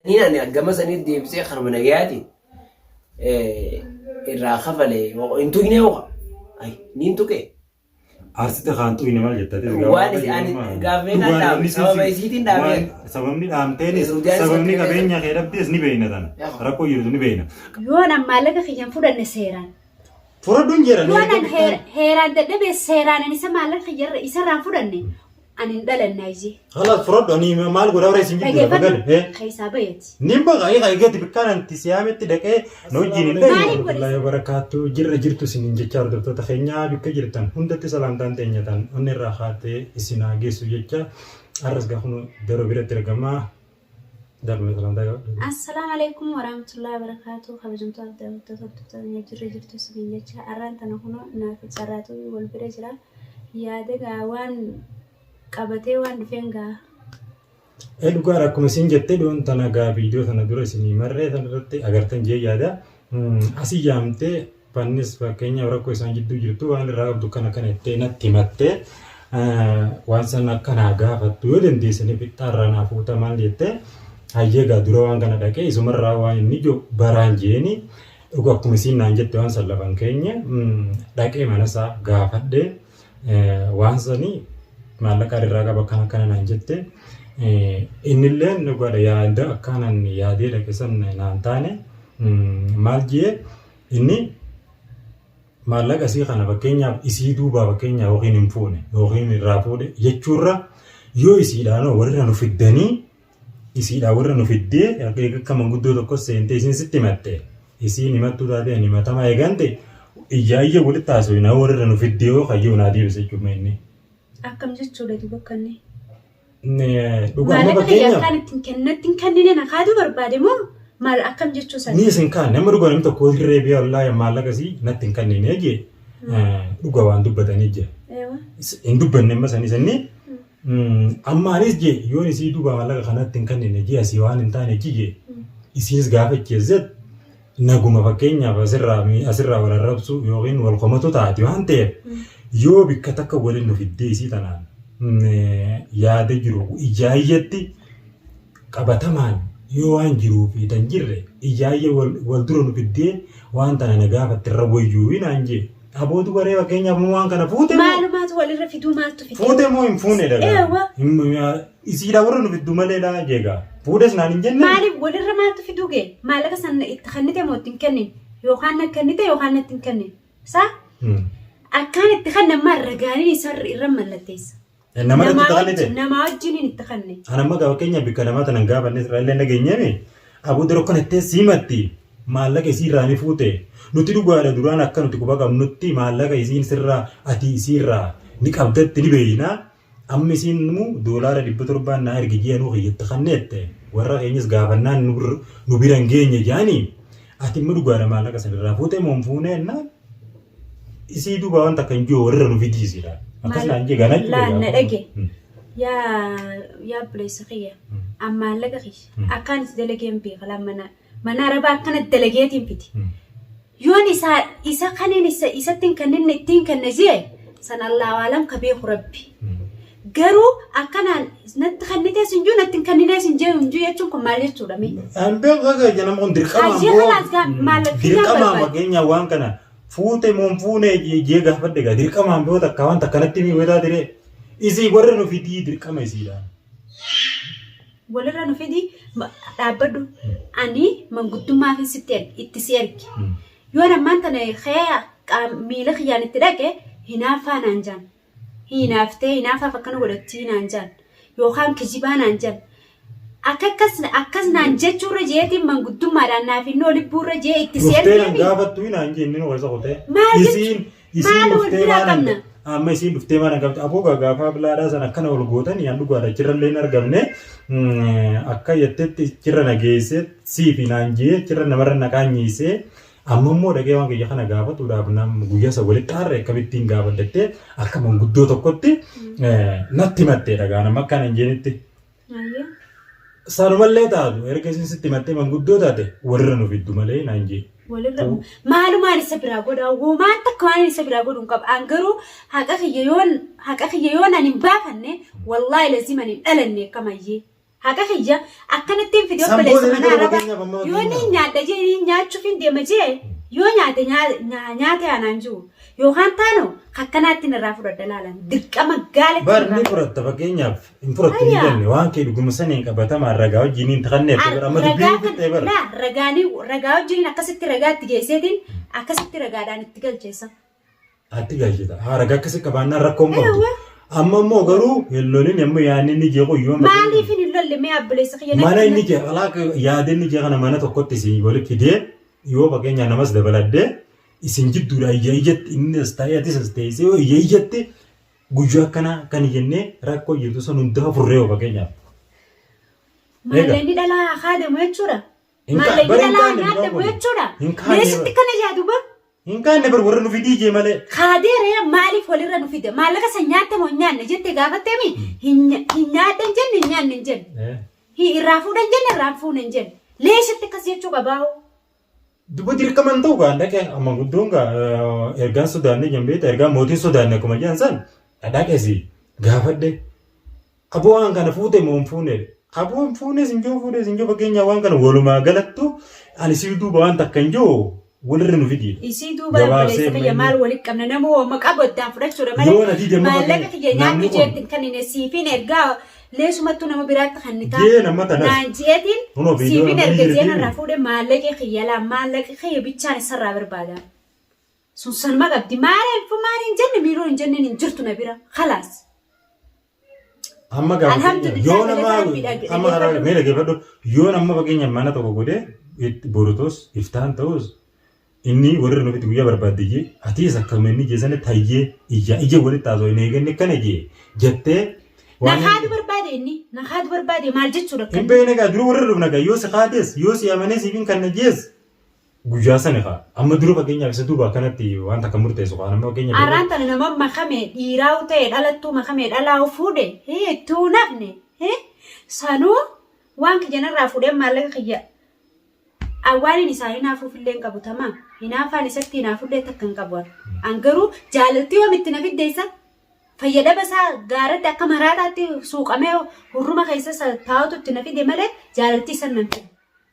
Niin ani gama sanii deebisee karuma nagayaatiin irraa kafale hin tuqnee ho'a. Ay niin tuqee. Aarsite kaan xuyne maal jetta? Atis Waan isi ani gaaffee kan dhaame sababa isiitiin dhaamee. Sababni dhaamteenis Rudiyaan sababni isatti qabeenya kee dhabdees ni beekna tana. Rakkoo jirtu ni beekna. Yoon an maallaqa kiyyan fudhanne seeraan. Fudhadhuun jedha. Yoon an heeraan dadhabee seeraan an isa maallaqa kiyyarra isarraan fudhanne ani hin dhalanne ayyee. Khalas fudhadhu ani maal godhaa warra isin jidduu lafa gale. Dhageeffadhu keessaa bayati. Nin baqa egaa eegatti bikkaan anti siyaametti dhaqee na wajjin hin Maaliif dhayu. godhe? Warahmatullahi wabarakaatu jirra jirtu isiniin jecha hordoftoota keenya bikka jirtan hundatti salaamtaan teenya tan onni irraa kaatee isin haa geessu jecha arras gaa kun daroo biratti argamaa darbe salaamtaa qabdu. Assalaamu alaikum warahmatullahi wabarakatuh. Kabajamtoota daawwattoota hordoftoota keenya jirra jirtu isiniin jecha arraan tana kunoo naaf carraatu wal bira jira. Yaada gaa waan qabatee waan dhufeen gaa. Ee dhugaadha akkuma isin jette dhiyoon tana gaa viidiyoo tana dura isinii marree tan irratti agartan jee yaada. Asii yaamtee fannis fakkeenyaaf rakkoo isaan jidduu jirtu waan irraa qabdu kana kana jettee natti himattee waan san akka naa gaafattu yoo dandeessanii fixxaa irraa naa fuuta maal jettee hayyee gaa dura waan kana dhaqee isumarraa waan inni jiru baraan jeeni dhuga akkuma isiin naan jette waan san lafan keenye dhaqee mana isaa gaafadhee waan sanii maallaqa irraa qaba akkana akkana naan jette innilleen dhugaadha yaada akkanan yaadee dhaqe san naan taane maal jee inni maallaqa isii kana fakkeenyaaf isii duubaa fakkeenyaaf yookiin hin fuune yookiin irraa fuudhe jechuurra yoo isiidhaanoo warra nu fiddanii isiidhaa warra nu fiddee akka manguddoo tokko seentee isiin sitti himatte isiin himattuu taatee ani himatamaa eegante iyyaa iyya walitti haasofina warra nu fiddee yoo kayyoo naa deebise jechuudha inni. Akkam jechuudha duuba akka inni. Dhugaa amma Maallaqa kiyya fakkeenyaaf akkaan ittiin kennatti hin kennine na kaaduu barbaade moo maal akkam jechuu ni isaati? isin kaan nama dhugaa namni tokko hirree biyya wallaahi maallaqa isii natti hin kennine jee dhugaa waan dubbatanii jira. Eewa. Hin dubbanne amma sanii sanii Amma anis jee yoon isii duuba maallaqa kanatti hin kennine jee asii waan hin taane achi jee isiis gaafa jezzet naguma fakkeenyaaf asirraa asirraa wal arrabsu yookiin wal komatu taati waan ta'eef yoo bikka takka waliin nu fiddee isii tanaan yaada jiru ijaayyatti qabatamaan yoo waan jiruu fi tan jirre ijaayya wal dura nu fiddee waan tana na gaafatte irra wayyuu naan jee. Aboo dubaree fakkeenyaaf moo waan kana fuute moo Maalumaatu walirra fiduu maaltu fidee? fuute moo hin fuune dhagaa. Eewwa. Isiidha warra nu fiddu maleedha jeegaa. Fuutes naan hin jenne. Maaliif walirra maaltu fiduu ga'e? Maallaqa sana itti kennite moo itti hin kennin? Yookaan na kennite yookaan natti hin kennin. Saa akkaan itti kennan maal ragaaniin isa irra mallatteessa. Nama irratti Namaa itti kennite. wajjin namaa wajjiniin itti kenne. An amma gaa fakkeenya bikka namaa tanan gaafanne irraa illee nageenyeemi. Aboo dura akkana ittee siimatti maallaqa isii irraa ni fuute. Nuti dhugaadha duraan akka nuti quba qabnutti maallaqa isiin sirraa ati isii irraa ni qabdatti ni beeyna. Amma isiin immoo doolaara 700 naa ergi ji'a nuu kiyyatti kanneette. Warra keenyas gaafannaan nu bira hin geenye jedhanii. Ati immoo dhugaadha maallaqa san irraa fuute moo hin fuune jennaan. Isii duuba wanta akka hin jiru warra nu fidii isiidha. Akkas naan jee ganaa Laa na dhage. Yaa yaa obboleessa kiyya. An maallaqa kiyya. Akkaan itti dalageen beeka laa mana mana arabaa akkana dalageetiin fidi. Yoon isa isa kaniin isa isatti hin kenninne ittiin kenne jee san Allahu alam ka beeku rabbi. Garuu akkanaan natti kennitees hin jiru natti hin kenninees hin jiru hin jiru jechuun kun maal jechuudha mee? An beeku akka jedhamu kun dirqamaan Hayyee boo kalaas gaa maallaqa kiyyaan dirqamaan barbaada. fakkeenyaaf waan kana fuute moo hin fuune jee gaafadhe gaa dirqamaan boo takka waan takka natti himi weetaa tiree isii warra nu fidii dirqama isiidha. Walirra nu fidi dhaabbadhu ani manguddummaafin sitti erge itti si erge. Yoon ammaan tana kee miila kiyyaan itti dhaqe hinaaffaa naan jaan. Hinaaftee hinaafaaf akkana godhattii naan jaan. Yookaan kijibaa naan jaan. Akka akkas akkas naan jechuurra jeetiin manguddummaadhaan naaf innoo libbuurra jee itti si Dhuftee nan ergeemi. gaafattu naan jee inni nu keessa kutee. Maal jechu- Isiin isiin maal wal dhuftee biraa maal qabna? amma isiin dhuftee maal qabdi aboo gaa gaafaa bilaadhaa sana akkana ol gootan yaan dhugaadha achirra illee hin argamne akka jettetti achirra na geessee siifi naan jee achirra namarra na qaanyeessee Amma immoo dhaqee waan kiyya kana gaafatuudhaaf nam guyyaa san walitti aarre akkamittiin gaafadhattee akka manguddoo tokkotti natti himattee dhagaa nama akkana hin jeenitti. Sanumallee taatu erga isin sitti himattee manguddoo taate walirra nu fiddu malee naan jee. Walirra maalumaan isa biraa godha womaan takka waan isa biraa godhu hin qabu. An garuu haqa kiyya yoon haqa kiyya yoon ani hin baafanne wallaahi lazim ani hin dhalanne akkamayyee. Haqa kiyya akkanattiin fide San obboleessa booda mana ni arabaa. fakkeenyaaf amma Yoo ni nyaadha jee ni nyaachuuf hin deema jee yoo nyaate nyaate aanaan jiru yookaan taano akkanaatti irraa fudhadha laalan dirqama gaaletti Bar ni irraa fudhatta fakkeenyaaf hin fudhattu hin Ayyaa. jenne waan kee dhuguma saniin qabatamaan ragaa wajjin hin takanneef bar amma Ragaa dubbiin fixxee bar. laa ragaanii ragaa wajjin akkasitti ragaa itti geesseetiin akkasitti ragaadhaan itti galcheessa. Atti galchita. Haa ragaa akkasii qabaannaan rakkoo hin qabdu. Eewwa. Amma immoo garuu hin lolin amma yaadni inni jeequ yoo amma Maaliif hin lolle mee obboleessa kiyya mana natti inni jee alaa yaada inni jee kana mana tokkotti isin walitti fidee yoo fakkeenyaaf namas dabaladhee isin jidduudha ija ijatti inni as taa'ee atis as teessee yoo ija ijatti guyyaa akkanaa kan jennee rakkoo jirtu sun hundaa furree yoo fakkeenyaaf. Maallaqni dhalaa haadamu jechuudha. Hin kaa- Maallaqni bara hin dhalaa kaanne nyaadamu mucaan kun. jechuudha. Hin kaanne Meesitti bara. kana yaadu ba. Hin kaanne bar warra nu fidii jee malee. Kaadeera maaliif walirra nu fide? Maallaqa san nyaatte moo hin nyaanne jettee gaafatteemi hin nyaadhe hin jenne hin nyaanne hin jenne. Irraa fuudhe hin jenne irraa hin fuune hin jenne. Leeshitti akkas jechuu qabaa. Dubba dirqama hin ta'u gaa dhaqee amma guddoon gaa ergaan sodaanne jambeeta ergaan mootiin sodaanne akkuma jedhan san dhaqeesi gaafadhe. Aboo waan kana fuute moo hin fuune? Aboo hin fuunes hin jiru fuunes hin jiru fakkeenyaaf waan kana walumaa galattu ani si duuba waan takka hin jiru walirra nu fidiidha. Isii duuba Gabaabsee obboleessa kiyya amma maal inni- walitti qabna nama hoo maqaa goddaan fudhachuudha Yoo malee na dide amma maallaqa fakkeenya kiyya nyaadhu namni kun jeettiin kan inni siifin ergaa leesumattuu nama biraatti kan ni Jee nama tanas. Naan jeetiin Kunoo viidiyoo siifin namni erga jirti. jeen irraa fuudhe maallaqi kiyya laa maallaqi kiyya bichaan isarraa barbaada. Sun sanuma qabdi maaliif maal hin jenne miiroo hin jenneen hin jirtu na bira khalaas. Amma gaafa Alhamdulillah, yoo nama galata Rabbii dhage- amma karaa dhaggeeffadhu. mee dhaggeeffadhu yoo nama fakkeenya mana tokko godhee itti boru ta'us iftaan ta'us inni warri nu fiti guyyaa barbaadde jee atiis akkuma inni jee sana tayyee ija ija walitti haasoo hin eeganne kana jee jettee Na waan haadu barbaade inni na haadu barbaade maal jechuudha hin kan beekne gaa dura warra dhufna gaa yoo si kaates yoo si amanee siif hin kanna jees Guyyaa sani kaa. Amma dura fakkeenyaaf isa duuba akkanatti waan takka murteessu kaa nama fakkeenyaaf. Arraan tana nama makame dhiiraa'u ta'e dhalattuu makame dhalaa'u fuudhe ittuu nafne sanuu waan kiyya narraa fuudhee maallaqa kiyya awwaaniin isaa hinaafuuf illee hin qabu tamaa hinaafaan isatti hinaafullee takka hin qabu an garuu jaalaltii yoom itti na fidde isa fayyadama isaa gaaratti akka maraataatti suuqamee hurruma keessa taa'utu itti na fide malee jaalaltii san nan fide.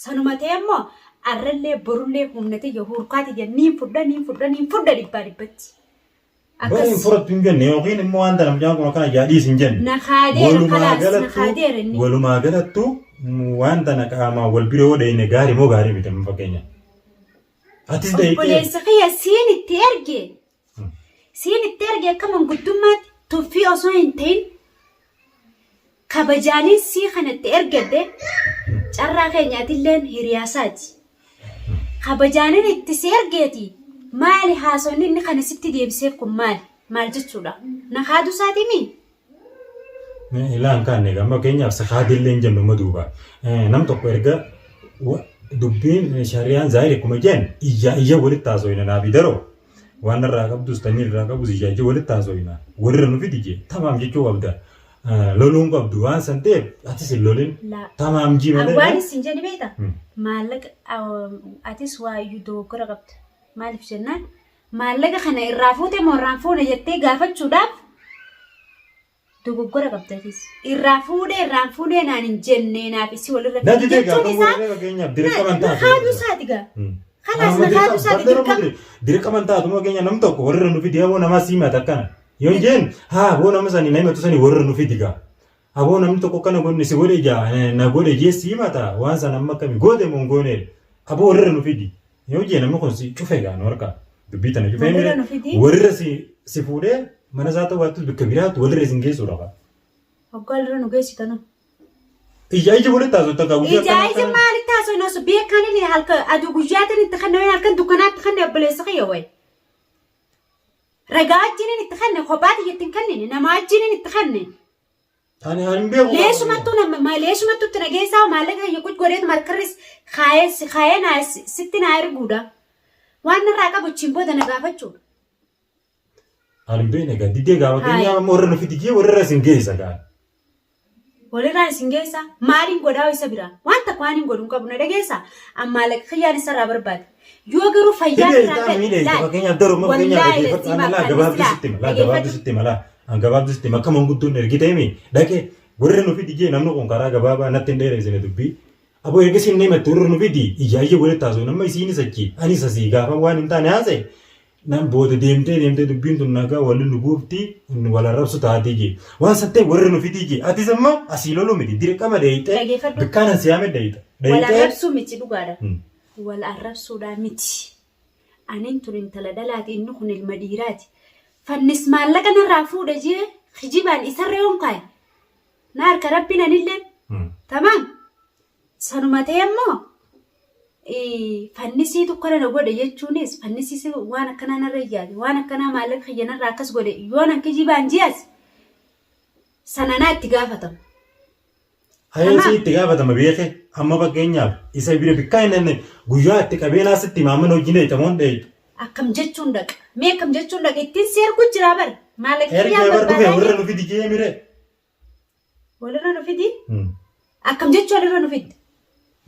Sanuma ta'e immoo arrallee borullee humna tiyya huurkaa tiyya niin fudha niin fudha niin fudha dhibbaa dhibbatti. Bara hin Akkas fudhattu hin jenne yookiin immoo waan tana mucaan kun akkana jaadhiis hin jenne. na kaadeera Walumaa kalaas na galattu kaadeera inni. walumaa galattu waan tana qaamaan wal bira yoo dhayne gaarii moo gaarii miti amma fakkeenya. Atis dhayitee Obboleessa kiyya siin itti erge siin itti erge akka manguddummaatti tuffii osoo hin ta'in Kabajaanin sii kana itti ergadhe carraa keenya atilleen hiriyaasaati. Kabajaanin itti si ergeeti maali haasawni inni kana sitti deebiseef kun maali? Maal jechuudha? Na kaaduu isaatii mii? Ilaa hin kaanne egaa amma fakkeenyaaf si kaadillee hin jennu amma duuba. Nam tokko erga dubbiin shari'aan zaahiri akkuma jeen iyyaa iyya walitti haasofna naa fi daroo waan irraa qabdus tanii irraa qabus iyyaa iyya walitti haasofna walirra nu fidi jee tamaam jechuu qabda. Loluun qabdu waan san ta'eef atis hin lolin. Laa. Tamaam jii malee. Waan isin jedhi beekta? Hmm. Maallaqa atis waa iyyuu dogoggora qabda. Maaliif jennaan maallaqa kana irraa fuute moo irraa hin fuune jettee gaafachuudhaaf dogoggora qabda atis. Irraa fuudhee irraa hin fuunee naan hin jenne naaf isii walirra Na didee jechuun gaafa isaa warree fakkeenyaaf dirqama hin na taatu. haaduu isaati gaa. Hmm. Kanaas Amma na haaduu isaati dirqama. Dirqama hin taatu fakkeenya nam tokko warra nu fidi aboo namaa sii mata akkana. Yoo hin jeen haa aboo nama sanii na himatu sanii warra nu fidi gaa. Aboo namni tokko akkana godhe si godhe jaa na godhe jee sii mata waan sana amma akkami goote moo hin goone aboo warra nu fidi. Yoo jee namni kun si cufe gaa nu harkaa dubbii tana cufee Walirra mire nu fidi. walirra si fuudhee mana isaa ta'uu baattus bakka biraatti walirra isin geessuudha gaa. Hoggaa walirra nu geessitanu. Ija ija walitti haasofta takka guyyaa Ija akkana ija akkana. maalitti haasofna osoo beekaan illee halkan aduu guyyaatiin itti kenname halkan dukkanaatti kenne obboleessa kiyya wayi. Ragaa wajjiniin itti kenne kophaa tiyyatti hin kennine nama wajjiniin itti kenne. Ani ani hin beeku. Leesumattuu nama leesumattuu itti nageessaa maallaqa kiyya quc godheetu markarris kaayee kaayee naa sitti naa erguudha. Waan narraa qabu achiin booda na gaafachuudha. Ani hin beekne egaa didee gaafa Haaya. keenyaa amma warra nu fidi jee warra isin geessa gaa. Walirraan isin geessa maaliin godhaa isa biraa waan takka waan hin godhu hin qabu na dhageessa amma maallaqa kiyyaan isarraa barbaade. Yoo garuu fayyaa Hidhee irraa itti fedhe miidhee laal. fakkeenyaaf daruma fakkeenyaaf Wallaahi dhaggeeffadhu laziima ana laa akkaan gabaabduu silaa sitti hima laa gabaabduu dhaggeeffadhu. sitti hima laa an gabaabduu sitti hima akka manguddoon ergite himi dhaqee Warra nu fidi jee namni kun karaa gabaabaa natti hin dheereessine dubbii. Aboo erga isiin himatte warra nu fidi ijaayyee walitti haasa'u nama isiinis achi anis asii gaafa waan hin taane haasa'e nan booda deemtee deemtee dubbiin tun nagaa waliin nu buufti wal arrabsu taatii jee. Waan san ta'e warra nu fidii jee atis amma asii loluu miti dirqama dheeyxee Dhageeffadhu. bikkaan an siyaame dheeyxa. Wal Dheeyxee. arrabsuu miti dhugaadha. Wal arrabsuudhaa miti. Anin tun intala dhalaati inni kun ilma dhiiraati. Fannis maallaqa narraa fuudhe jee kijibaan isarra yoon kaaye. Na harka rabbiin anillee. Tamaam. Sanuma ta'e immoo fannisiitu akkana na godhe jechuunis fannisiisi waan akkanaa narra yaade waan akkanaa maallaqa kiyya narraa akkas godhe yoon an kijibaan ji'as sananaa itti gaafatama. Hayeen itti gaafatama beeke amma fakkeenyaaf isa bira bikkaa hin danne guyyaa itti qabeenaa sitti maamana wajjin dheeyxamoon dheeyxu. Akkam jechuun dhaqa. Mee akkam jechuun dhaqa ittiin si ergu jira bara. Maallaqa Erga kiyyaan bar dhufee barbaadaa warra jira. nu fidi jee mire. Walirra nu fidi. Akkam jechuun walirra nu fiddi.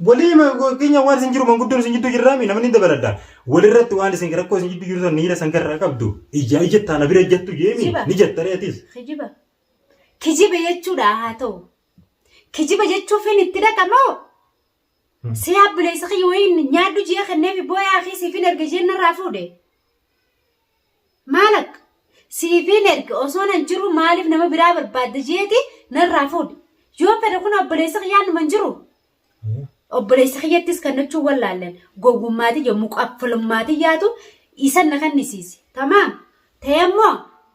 Walii keenya waan isin jiru manguddoon isin jidduu jirraami namni ni dabaladha. Walirratti waan isin rakkoo isin jidduu jiru san niira san garraa qabdu. Ijaa ijattaa na bira ijjattu jeemi Kijiba. ni jetta reetis. Kijiba. Kijiba jechuudha haa ta'u. Kijiba jechuufin itti dhaqa moo? Si abbileessa kiyya wayiin nyaadhu jee kenneefi booyaa kee siifin erga jeen narraa fuudhe. Maal akka? Siifin erga osoo nan jiru maaliif nama biraa barbaadda jeeti narraa fuudhe. Yoon fedhe kun obboleessa kiyyaan numa hin jiru. Obboleessa kiyyattis kennachuun wallaallen gowwummaati yommuu qaffalummaati yaatu isan na kennisiise. Tamaam. Ta'e immoo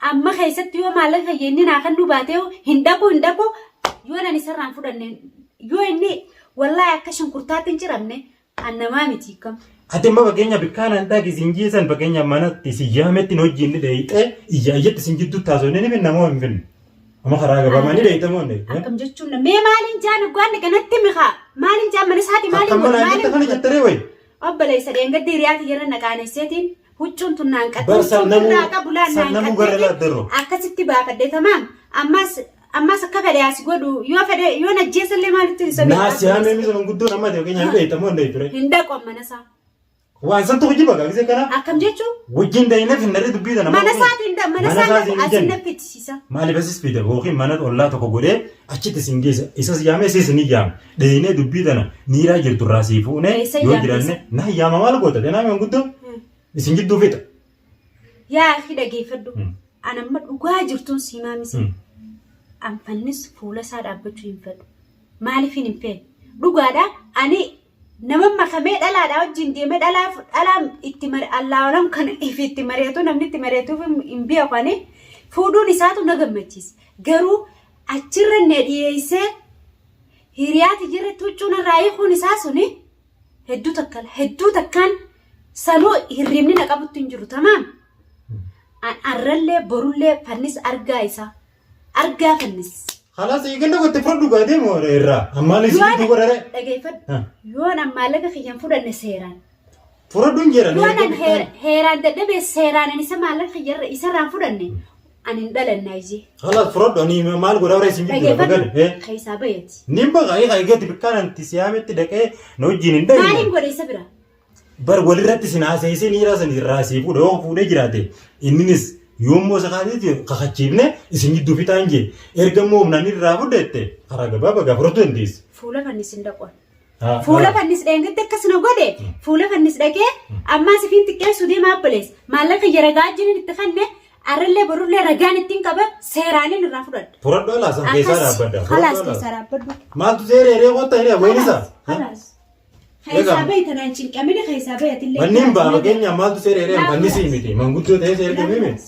amma keessatti yoo maallaqa kiyya inni naa kennuu baatee hin dhaqu hin dhaqu yoo nan isarraan fudhanne yoo inni wallaahi akka shunkurtaatti hin ciramne an namaa miti kam. Ati amma fakkeenya bikkaan an dhaqi isin jeesan fakkeenya manatti isin yaametti hin hojii dheeyxee ijaa ijatti isin jidduu taasifne ni finna moo hin finne? Amma karaa gabaabaa ni dheeyxa moo hin dheeyxu? Akkam jechuun mee maaliin jaan gwaan kanatti mikaa maaliin jaan mana isaati maaliin Akkam godhe mana maaliin jette kana godhe? jettaree wayi. Obboleessa dheengaddi hiriyaati yeroo na qaanesseetiin huccuun tun naan qaxxu Bar huccuun tun sannamuu naa qabu laan naan sannamuu gara qaxxeeti laaddarro. akkasitti baafadhe tamaam ammas ammas akka fedhe as godhu yoo fedhe yoo najjeessallee maalitti hin sobe Naa si haamee misa manguddoon amma ta'e fakkeenya ni dheeyxa moo hin dheeyxu ree? hin dhaqu mana isaa Waan santu hojii bagaa gisee kana akkam jechuun wajjin dheeyne finnaree dubbii tana. mana isaatiin mana Mana isaa isaatiin hin as jenne. na fichisiisa. Maaliif asis fida yookiin mana ollaa tokko godhee achitti isin geessa isas yaamee siis ni yaama dheeynee dubbii tana niiraa jirtu irraa sii fuunee Eessa yoo yaamte jiraanne na yaama maal goota tenaa manguddoo isin jidduu fixa. Yaa akhi dhageeffadhu. An amma dhugaa jirtuun si himaa misi. An fannis fuula isaa dhaabbachuu hin fedhu. Maaliifin hin feene? Dhugaadha ani nama makamee dhalaadhaa wajjin deemee dhalaa dhalaan itti mari allaawalam kan ifi itti mari'atu namni itti mari'atuuf hin beeku ani fuudhuun isaatu na gammachiisa. Garuu achirra na dhiyeessee hiriyaa tiyyarratti huccuu narraa hiikuun isaa suni hedduu takka hedduu takkaan sanuu hirribni na qabutti hin jiru tamaam. An arrallee borullee fannis argaa isaa argaa fannis. Kalaas eeganda gotte fudhadhu gaa deemu irraa ammaan isin Yoon jidduu godhare. dhageeffadhu yoon an maallaqa kiyyan fudhanne seeraan Fudhadhu hin jedhan. yoon an heeraan dadhabe seeraan an isa maallaqa kiyyarra isarraan fudhanne an hin dhalanna ijee. Kalaas fudhadhu ani maal godhaa warra isin jidduu lafa Dhageeffadhu gale. keessaa bayati. Nin baqa egaa eegatti bikkaan anti siyaametti dhaqee na wajjin hin Maaliin dhayne. godhe isa bira? Bar walirratti isin haasa'isee niiraa san irraa sii fuudha yoo fuudhee jiraate inninis yoommoo isa kaasee kakachiifne isin jidduu fixaan jee erga immoo humnaan irraa fudhette karaa gabaabaa gaa fudhachuu dandeessi. Fuula fannis hin dhaqu. Fuula fannis dheengadde akkas na godhe fuula fannis dhaqee ammaa sifiin xiqqeessuu deema abbalees maallaqa kiyya ragaa ajjiniin itti kanne arrallee borullee ragaan ittiin qaba seeraaniin irraa fudhadha. Fudhadhu alaa san keessaa dhaabbadha. Khalaas keessaa dhaabbadhu. Maaltu seeree eree qotta hiree wayni isaa. Khalaas. Keessaa bahi tanaan cinqamini keessaa bahi atillee. Manneen ba'a fakkeenyaaf maaltu seeree eree fannisii miti manguddoo ta'ee seeree miti.